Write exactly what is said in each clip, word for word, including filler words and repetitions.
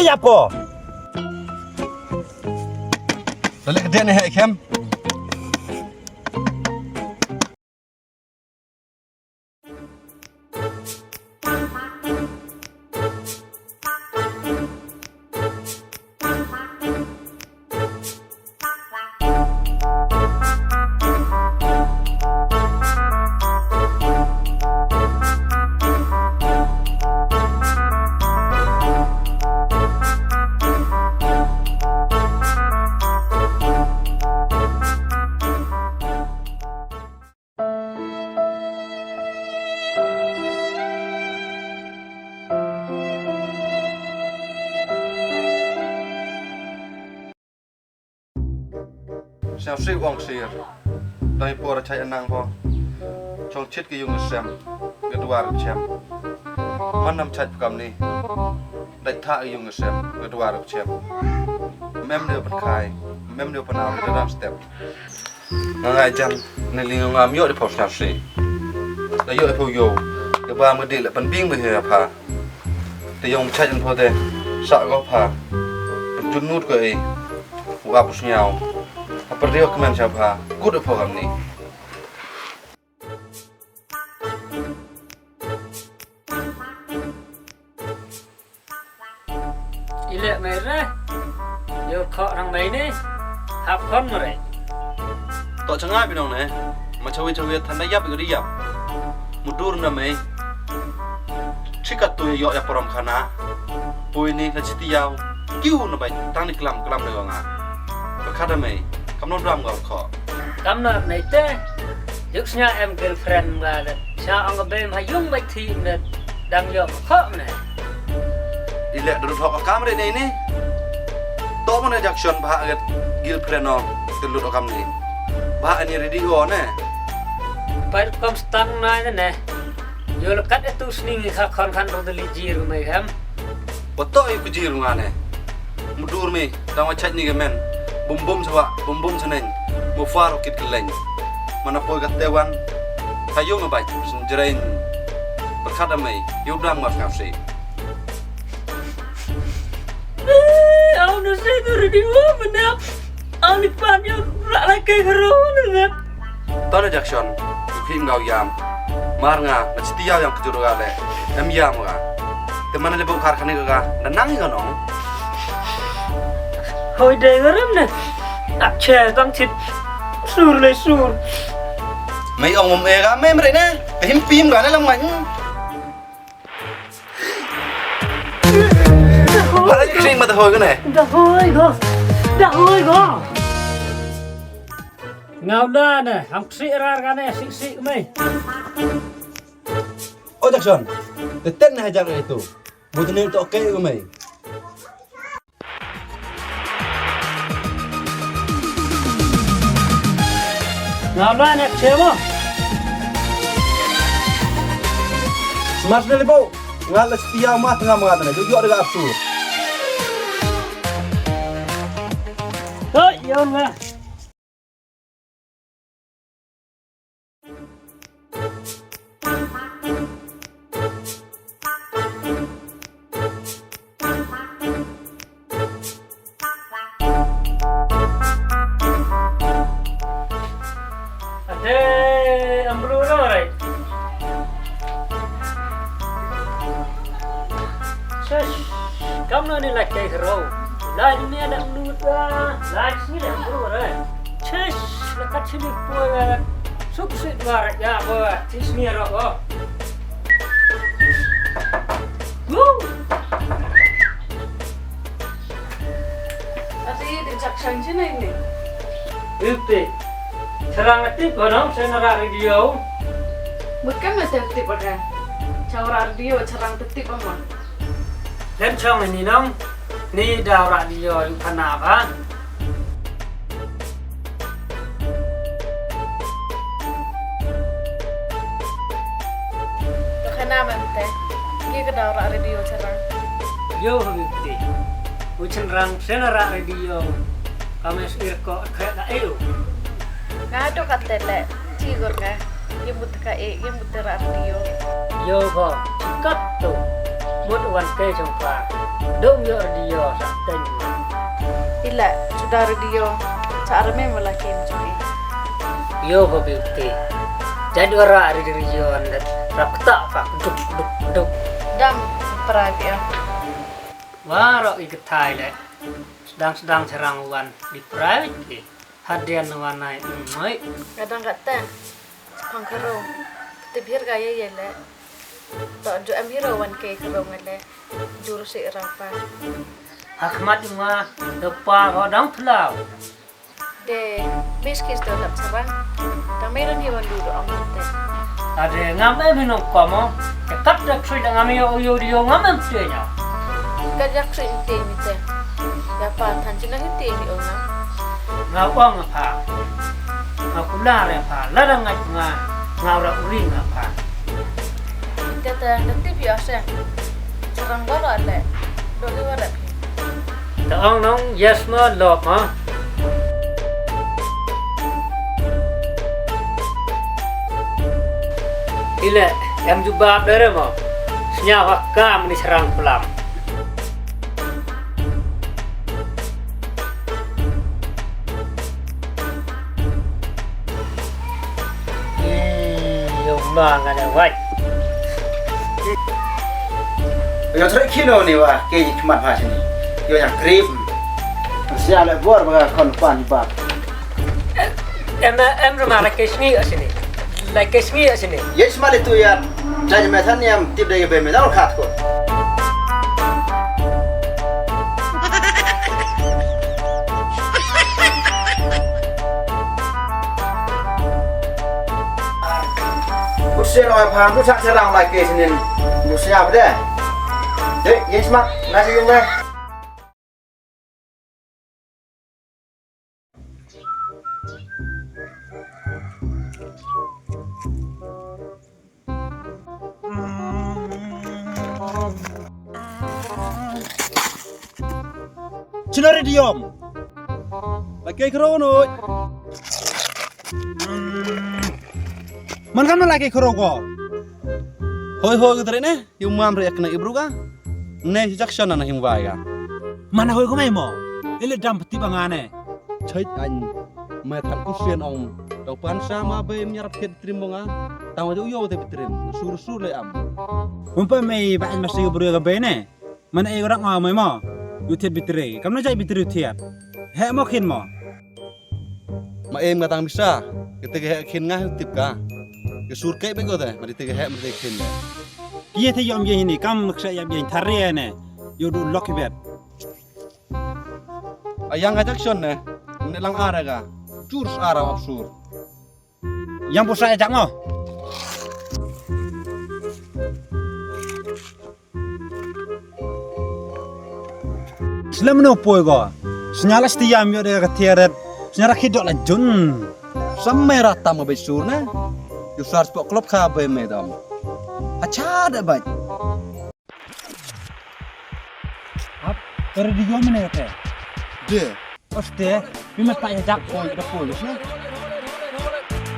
tapo. Lale ka dia ne he kem. Sñiaw sih wong sir. Dang i por chait anang pho. Chong chit ki yung sem. Ka dwar chem. Man nam chait kam ni. Dait tha ki yung sem. Ka dwar chem. Mem ne pan khai. Mem ne pan au. Dang step. Nga ngai jan, ne li nga am yoh de pho sñiaw sih. Da yoh de pho yoh. Ka ba ma di le pan bing ba he pha. Te yong chait pho de. Sa ko pha. Pan jun nut ko e. Wa pu sñiaw. Ha per dio kmen sa pha. Kut de pho kam ni. Ile mei re. Yo kho rang mei ni. Hap khon mei re. To changa bi nong ne. Ma chawi chawi than da yap i ri yap. Mudur na mei. Chikat tu yo ya porom khana. Pui ni la chiti yaw. Kiu na bai tang ni klam klam ne nga. Ka khada mei. Kam no dram ga kho. Kam no mei te. Yuk sñiaw em girlfriend nga de. Sñiaw ong ka bei ma yung bai thi ne. Dang yoh khok ne. Ile dur thok kam re ne ni. To mo ne Jackson ba ha girlfriend no. Te lut kam ni. Ba ani ready o ne. Pai kom stang na ne. Yo le kat e tu sning kha khon khan ro de li jir me hem. Wa to i ku jir nga ne. Mudur mi, dang wa chait ni ke men. Bum bum sawa, bum bum saneng. Mu far kit keleng. Mana poi ka tewan. Tayung abai, sun jerain. Berkat amai, yu dam ngas ngap si. Eh, au na se tu ready wa menap. Au ni pan yu rak lai ke hero na. Tona Jackson, u khim ngau yam. Mar nga, na chiti yaw yang kejur ga le. Em yam ga. Te mana le bok khar khani ga, na nang ga nong. Hoi de garam ne. Ak che tang chit. Sur le sur. Mei ong mom e ga, mei mre ne. Him pim ga ne lam ngan. Para kring ma da hoi ga ne. Da hoi go. Da hoi go. Ngau da ne, ham sih rar ka ne, sih sih mei. O Jackson, te ten ne hajar itu. Buat ni to ke mei. Ngau da ne, chemo. Smart ne libo. Ngal setia mah tengah mengat ne. Jujur dengan absurd. Hoi, ya Allah. Ate, ambru ro rai. Shush, kam no ni lak kai ro. Lai ni ada ambru ta, lai sini ada ambru rai. Shush, lekat sini poi. Suk sik dua rai ya bo, sini ro. Woo! Ati di Jackson sini ni. Iti. Charang ati ko nong, saya nara radio. Bukan mesti ati pakai. Chawra radio, charang ati pakai. Len chong ini nong, ni da radio yu kana ba. To khana man te, ki ka daw rak radio charang. Yo, habibti. U chynrang sena rak radio. Kames ir ko khe da eu. Nga do ka te le, chi gor ka. Ye mut ka e, ye mut rak radio. Yo ko, kat tu. Mut wan ke jong pa. Dong yoh radio sa teng. Ila, suda radio. Sa arme mala kem jong i. Yoh ba biuti. Jadu ara radio andat. Rap ketak pa. Duk, duk, duk. Dam, private ya. Waro i ketai le. Sedang-sedang serang wan di private ke. Hadian wan ai, mm, oi. Kadang kata. Pang karo. Tip hir kaya ya le. To ju em hiro wan ke karo ngale. Jur si rapa. Hakmat ma, depa ho dang plau. De, miss kis to lap sarang. Tang meron hi wan du do ong te. Ade, ngam em hi nong komo. Te kap da trui da ngam yo, yo, yo, ngam em te nya. Ka jak trui te mi te. Ya pa, than chin na hi te mi ong na. Nga ong pa. Nga kula re pa. La da nga, nga, nga ura uri nga pa. Te te, te tip ya se. Sarang bala le. Do le wala. Ta ong nong, yes ma, lop ma. Ile, em jubab dere ma. Snya wa kam ni serang pelam. Ih, yo ma ngane wai. Yo tre kino ni wa, ke ji khmat ha sini. Yo yang krip. Sia le bor ba kon pan ba. Em, em ruma la ke sngi a sini. La ke sngi a sini. Ye sma le tu ya. Jai me than yam tip de be me dau khat ko. Busia lo pha, busia serang lai ke sinin. Busia bde. De, ye sma, na si yung de. Chino rediom. Laki khro no. Man kam laki khro ko. Hoi hoi, gudre ne. Yung mam re ek na ibru ka. Ne si Jackson na hing wai ka. Mana hoi ko mai mo. Ile dam peti bangane. Chait an. Mai than ku sien ong. Dau pan sa ma be mi arap khet trim bonga. Tang wa yo te trim. Sur sur le am. Umpa mai ba an masi ibru ka be ne. Mana e orang ma mai mo. Yu thiat bitri. Kam na jai bitri thiat. He mo khin mo. Ma em nga tang bisa, kete ke hek khin nga tip ka. Ke sur ke be ko te, ma di te ke hek, ma di te khin. Ye te yom ye hini, kam kse yam ye thari ne. Yo du lok bet. Ayang ka Jackson ne, ne lang ara ka. Sur ara ap sur. Yang pusa ajak mo. Slem no poi ko. Sñiaw la sti yam yo de ka thiaret. Sñiaw ra khit dok la jun. Sam me ra tam ka bai sur ne. Yu sar spok klop kha bai me dam. Acha de bai. Ap, kare di yom ne ka te. De. Oste, pi mat pa ya jak poi, da poi, ne?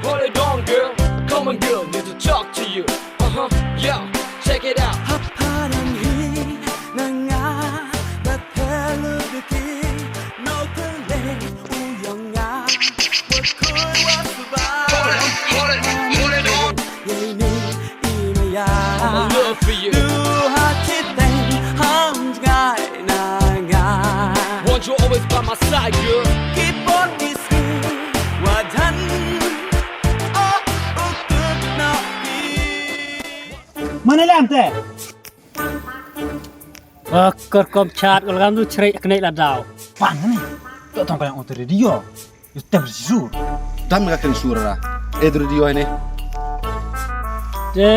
Hold it on, girl. Come on, girl. Need to talk to you. Uh-huh. Yeah. Check it out. Hapharan hi, nga nga, da thelu de ki, no kule, u yong nga, wa koi wa suba. Hold it, hold it, hold it on. Ye ni, i ma ya. I'm a love for you. Du ha khit teng, ham jngai. Want you always by my side, girl. Keep on this way. Wa jan. Oh, oh, good, not be. Mana lam te? Wa kor kom chat, wa lagam du chre kne la daw. Pan ni. To tong ka yang otor radio. Yu tem sur. Dam ka ken sur ra. E dur di oi ne. De.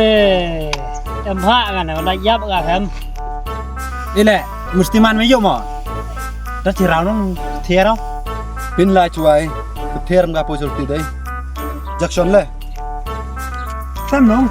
Em ha nga na, la yap ka hem. Ile, mustiman me yo mo. Da ti rau nong, ti rau. Pin la chuai. Ti rau nga po sur ti dai. Jackson le. Sam nong.